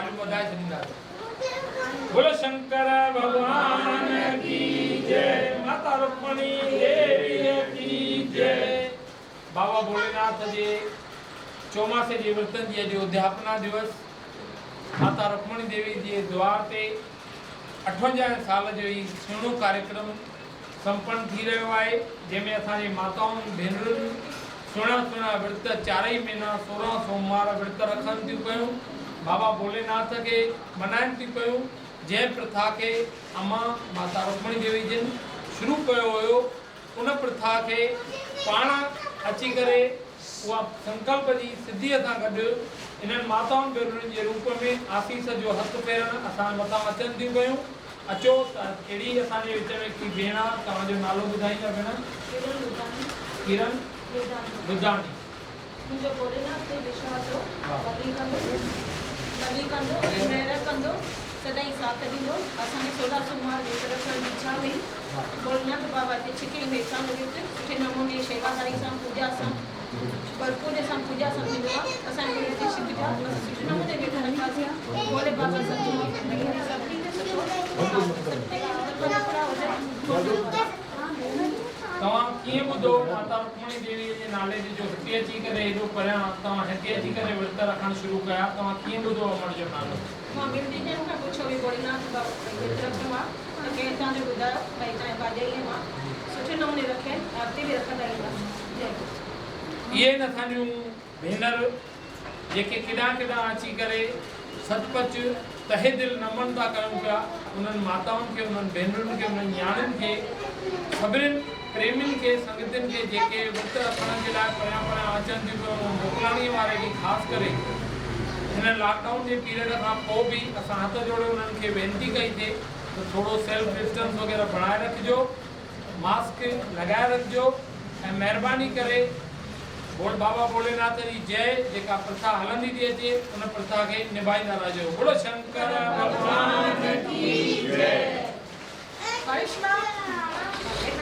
واليوم وڌائي ڇڏينداسين. بولو شنڪر ڀڳوان ڪي جئي ماتا رڪمڻي ديوي ڪي جئي. بابا ڀوليناٿ جي چوماسي جي ورتن جي اڄ اڌياپنا دوس ماتا رڪمڻي ديوي جي دوار تي اٺونجاهين سال جو هي سهڻو ڪاريڪرم سمپن ٿي رهيو آهي جنهن ۾ اسان جي ماتائن ڀينرن سهڻا سهڻا ورت چارئي مهينا 16 سوموار ورت رکن ٿيون پيون بابا ڀوليناٿ کي منائن ٿيون پيون جنهن پرٿا کي امان ماتا رڪمڻي ديوي جن شروع ڪيو هيو ان پرٿا کي پاڻ اچي ڪري اها سنڪلپ جي سڌيء سان گڏ انهن ماتائن ڀينرن جي روپ ۾ آسيس جو هٿ ڦيرڻ اسان مٿان اچن ٿيون پيون. اچو ته اهڙي اسان جي وچ ۾ ڪي ڀيڻ آ، توهان جو نالو ٻڌائيندا ڀيڻ؟ ڪرن لڌاڻي. ڪرن لڌاڻي. منهنجو ڀوليناٿ تي وشواس هو. ڀلي ڪندو، ڀلي ڪندو ۽ مهر ڪندو، سدائين ساٿ ڏيندو. اسان کي 16 سوموار ورت رکڻ جي اڇا هئي. ڀوليناٿ بابا تي ڇڪي هيٺان ورت سٺي نموني شيواداري سان پوڄا سان ڀرپور سان پوڄا سان ٿيندو آهي. اسان کي هتي ڇڪجا اسان سٺي نموني ورت رکياسين. ڀولي بابا سڀني کي سڀني کي سٺو سڀني کي ورت رکڻا هجن. توهان ڪيئن ٻڌو ماتا رڪمڻي ديويء جي نالي تي جو هتي اچي ڪري ايڏو پريان توهان هتي اچي ڪري ورت رکڻ شروع ڪيا توهان ڪيئن ٻڌو امڙ جو نالو؟ مان ملدي جن کان پڇيو هي ڀوليناٿ بابا ڀئي ورت رکيو آ ته ڪنهن هتان جو ٻڌايو ڀئي هتان جي ڀاڄائي آهي مان سٺي نموني رکيا آهن ۽ اڳتي به رکندا ايندس جئي گرو. اهي آهن اسان جون ڀينر جيڪي ڪيڏانهن ڪيڏانهن اچي ڪري سچ پچ تهه دل نمن ٿا ڪيون پيا انهن ماتائن کي انهن ڀينرن کي انهن نياڻين کي سڀنين پريمين کي سنگتين کي جيڪي ورت رکڻ جي لاء پريان پريان اچن ٿيون پيون انهن موڪلاڻي واري ڏينهن خاص ڪري هن لاڪ ڊائون جي پيريڊ کان پوء به اسان هٿ جوڙي انهن کي وينتي ڪئي ٿي ته ٿورو سيلف ڊسٽنس وغيره بڻائي رکجو ماسڪ لڳائي رکجو ۽ مهرباني ڪري بول بابا ڀوليناٿ جي جئي جيڪا پرٿا هلندي ٿي اچي ان پرٿا کي نڀائيندا رهجو بولو شنڪر ڀڳوان ڪي جئي. ڪرشما.